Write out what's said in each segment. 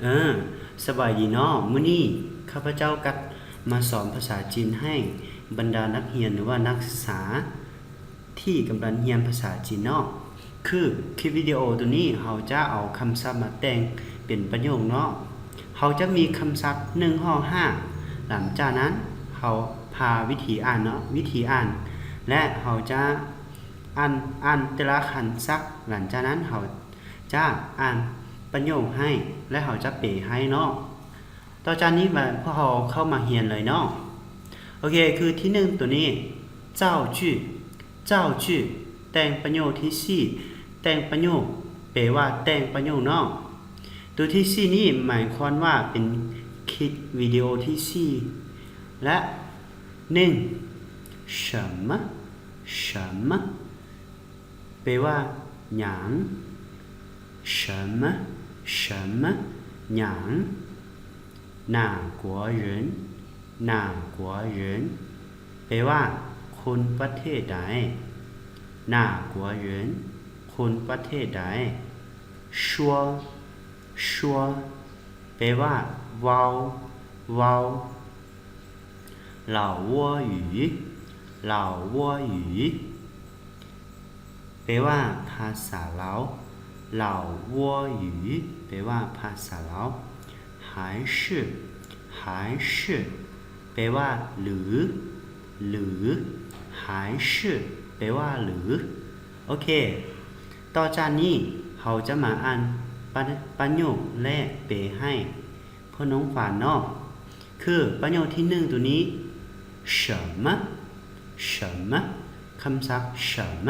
ເອີ ສະບາຍດີເນາະ. ມື້ນີ້ຂ້າພະເຈົ້າກັດມາສອນພາສາຈີນໃຫ້ບັນດານັກຮຽນ ຫຼືວ່ານັກສຶກສາທີ່ກຳລັງຮຽນພາສາຈີນເນາະ. ຄືຄລິບວິດີໂອໂຕນີ້ ເຮົາຈະເອົາຄຳສັບມາແຕ່ງເປັນປະໂຫຍກເນາະ. ເຮົາຈະມີຄຳສັບໜຶ່ງຮອດຫ້າ ຫຼັງຈາກນັ້ນເຮົາພາວິທີອ່ານເນາະ, ວິທີອ່ານ ແລະ ເຮົາຈະອ່ານ, ອ່ານແຕ່ລະຄຳສັບ, ຫຼັງຈາກນັ້ນເຮົາຈະອ່ານປະໂຫຍກໃຫ້ ແລະ ເຮົາຈະແປໃຫ້ເນາະ. ຕໍ່ຈາກນີ້ມາ ພວກເຮົາເຂົ້າມາຮຽນເລີຍເນາະ. ໂອເຄ ຄືທີໜຶ່ງໂຕນີ້ ເຈົ້າຈື່ ເຈົ້າຈື່ ແຕ່ງປະໂຫຍກທີສີ່ ແຕ່ງປະໂຫຍກ ແປວ່າແຕ່ງປະໂຫຍກເນາະ. ໂຕທີສີ່ນີ້ໝາຍຄວາມວ່າເປັນຄລິບວິດີໂອທີສີ່ ແລະ ໜຶ່ງ 什么 什么 ແປວ່າຫຍັງ? 什么 什么 ຫຍັງ? 哪国人 哪国人 ແປວ່າຄົນປະເທດໃດ? 哪国人 ຄົນປະເທດໃດ? 说 说 ແປວ່າເວົ້າ ເວົ້າ. 老挝语 老挝语 ແປວ່າພາສາລາວ. 老挝语 ແປວ່າພາສາລາວ. 还是 还是 ແປວ່າ ຫຼື ຫຼື 还是 ແປວ່າ ຫຼື. ໂອເຄ ຕໍ່ຈາກນີ້ເຮົາຈະມາອ່ານປະ ປະໂຫຍກ ແລະ ແປໃຫ້ ເພື່ອນ້ອງຟັງເນາະ. ຄືປະໂຫຍກທີໜຶ່ງໂຕນີ້ 什么 什么 ຄຳສັບ 什么.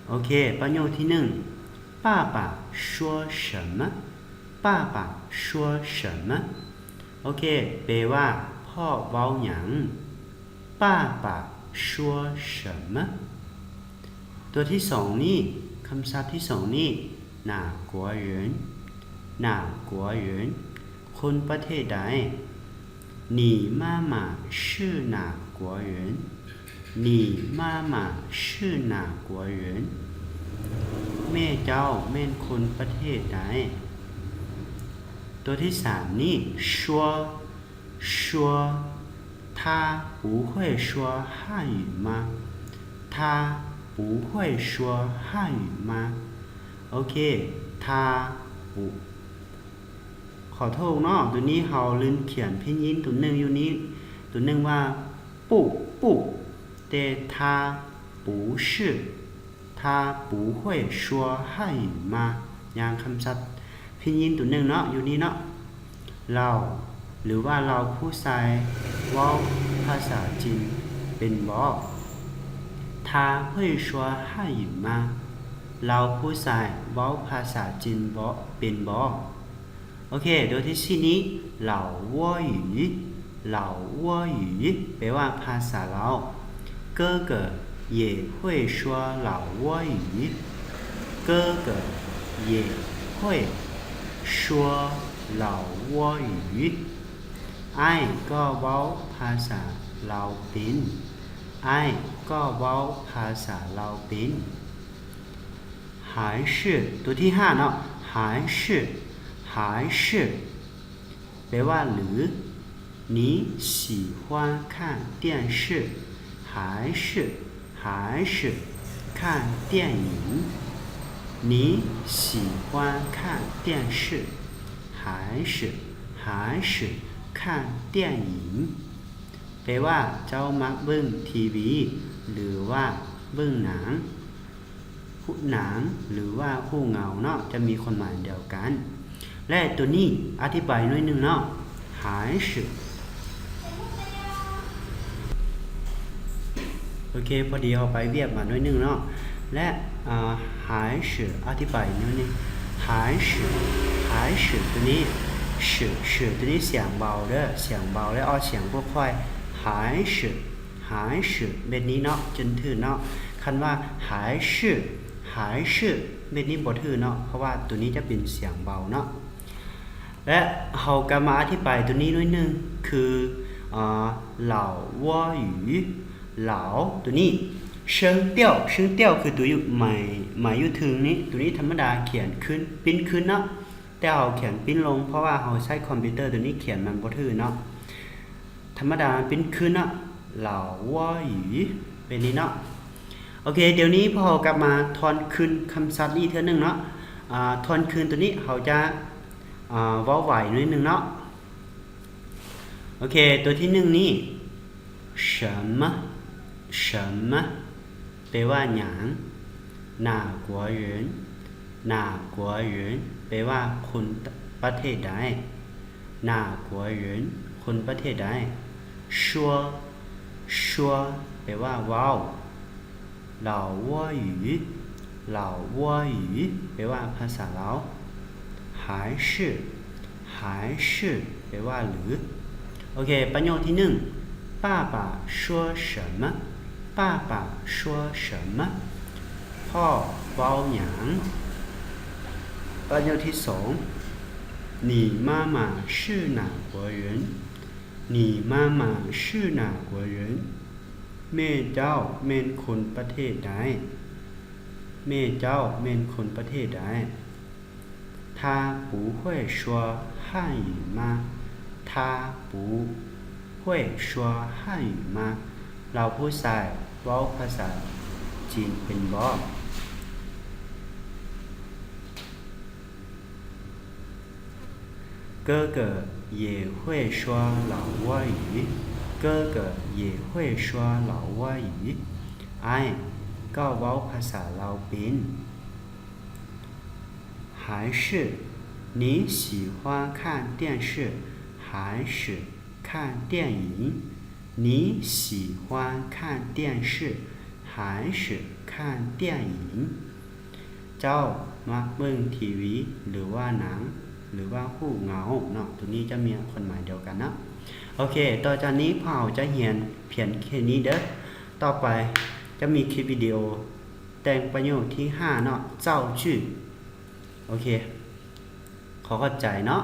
ໂອເຄ ປະໂຫຍກທີໜຶ່ງ 爸爸说什么 爸爸说什么 ໂອເຄ ແປວ່າພໍ່ເວົ້າຫຍັງ? 爸爸说什么 ຕົວທີສອງນີ້ ຄຳສັບທີສອງນີ້ 哪国人 哪国人 ຄົນປະເທດໃດ? 你妈妈是哪国人? 你妈妈是哪国人? ແມ່ເຈົ້າແມ່ນຄົນປະເທດໃດ? ຕົວທີສາມນີ້ 说 说 他不会说汉语吗? 他不会说汉语吗? ໂອເຄ 他不 ຂໍໂທດເນາະ ໂຕນີ້ເຮົາລືມຂຽນພິນຍິນໂຕໜຶ່ງຢູ່ນີ້ ໂຕໜຶ່ງວ່າ 不 不 ແຕ່ 他不是 他不会说汉语吗 ຢ່າງຄຳສັບພິນຍິນໂຕໜຶ່ງເນາະ ຢູ່ນີ້ເນາະ ລາວ ຫຼືວ່າລາວຜູ້ຊາຍເວົ້າພາສາຈີນເປັນບໍ່? 他会说汉语吗? ລາວຜູ້ຊາຍເວົ້າພາສາຈີນບໍ່ ເປັນບໍ່? ໂອເຄ ໂຕທີສີ່ນີ້ 老挝语 老挝语 ແປວ່າພາສາລາວ. 哥哥也会说老挝语 哥哥也会说老挝语 ອ້າຍກໍເວົ້າພາສາລາວເປັນ ອ້າຍກໍເວົ້າພາສາລາວເປັນ. 还是 ຕົວທີຫ້າເນາະ 还是 还是 ແປວ່າ ຫຼື 你喜欢看电视 还是 还是 看电影 你喜欢看电视 还是 还是 看电影 ແປວ່າ ເຈົ້າມັກເບິ່ງທີວີ ຫຼືວ່າເບິ່ງໜັງ ຫາງ ຫຼືວ່າຫາງເງົາເນາະ ຈະມີຄວາມໝາຍດຽວກັນ ແລະ ໂຕນີ້ອະທິບາຍໜ້ອຍໜຶ່ງເນາະ 还是 ໂອເຄ ພໍດີເຮົາໄປວຽກມາໜ້ອຍໜຶ່ງເນາະ ແລະ ອາ 还是 ອະທິບາຍໜ້ອຍໜຶ່ງ 还是 还是 ໂຕນີ້ 是 是 ໂຕນີ້ສຽງເບົາເດີ ສຽງເບົາ ແລະ ອອກສຽງຄ່ອຍໆ 还是 还是 ແບບນີ້ເນາະ ຈົນຖືກເນາະ ຄັນວ່າ 还是 还是 ແບບນີ້ບໍ່ຖືກເນາະ ເພາະວ່າໂຕນີ້ຈະເປັນສຽງເບົາເນາະ ແລະ ເຮົາກະມາອະທິບາຍໂຕນີ້ໜ້ອຍໜຶ່ງ ຄື ອາ 老挝语 老 ໂຕນີ້ 声调 声调 ຄືໂຕຢູ່ ໝາຍ ໝາຍຢູ່ເທິງນີ້ ໂຕນີ້ທຳມະດາຂຽນຂຶ້ນ ປິ່ນຂຶ້ນເນາະ ແຕ່ເຮົາຂຽນປີ້ນລົງ ເພາະວ່າເຮົາໃຊ້ຄອມພິວເຕີໂຕນີ້ຂຽນມັນບໍ່ຖືກເນາະ. ທຳມະດາມັນປີ້ນຂຶ້ນເນາະ 老挝语 ແບບນີ້ເນາະ. ໂອເຄ ດຽວນີ້ພວກເຮົາກັບມາທວນຄືນຄຳສັບອີກເທື່ອໜຶ່ງເນາະ. ອາ ທວນຄືນໂຕນີ້ເຮົາຈະ ອາ ເວົ້າໄວໜ້ອຍໜຶ່ງເນາະ. ໂອເຄ ຕົວທີໜຶ່ງນີ້ 什么 什么 ແປວ່າຫຍັງ? 哪国人 哪国人 ແປວ່າຄົນປະເທດໃດ? 哪国人 ຄົນປະເທດໃດ? 说 说 ແປວ່າເວົ້າ. 老挝语 老挝语 ແປວ່າພາສາລາວ. 还是 还是 ແປວ່າ ຫຼື. ໂອເຄ ປະໂຫຍກທີໜຶ່ງ 爸爸说什么? 爸爸说什么? ພໍ່ເວົ້າຫຍັງ? ປະໂຫຍກທີສອງ 你妈妈是哪国人? 你妈妈是哪国人? ແມ່ເຈົ້າແມ່ນຄົນປະເທດໃດ? ແມ່ເຈົ້າແມ່ນຄົນປະເທດໃດ? 他不会说汉语吗? 他不会说汉语吗? ລາວຜູ້ຊາຍເວົ້າພາສາຈີນເປັນບໍ່? 哥哥也会说老挝语. 哥哥也会说老挝语. ອ້າຍກໍເວົ້າພາສາລາວເປັນ. 还是你喜欢看电视还是看电影? 你喜欢看电视还是看电影? ເຈົ້າມັກເບິ່ງທີວີ ຫຼືວ່າໜັງ ຫຼືວ່າຮູບເງົາເນາະ. ໂຕນີ້ຈະມີຄວາມໝາຍດຽວກັນເນາະ. ໂອເຄ ຕໍ່ຈາກນີ້ພວກເຮົາຈະຮຽນພຽງແຄ່ນີ້ເດີ້. ຕໍ່ໄປຈະມີຄລິບວິດີໂອແຕ່ງປະໂຫຍກທີຫ້າເນາະ 造句. ໂອເຄ ຂໍຂອບໃຈເນາະ.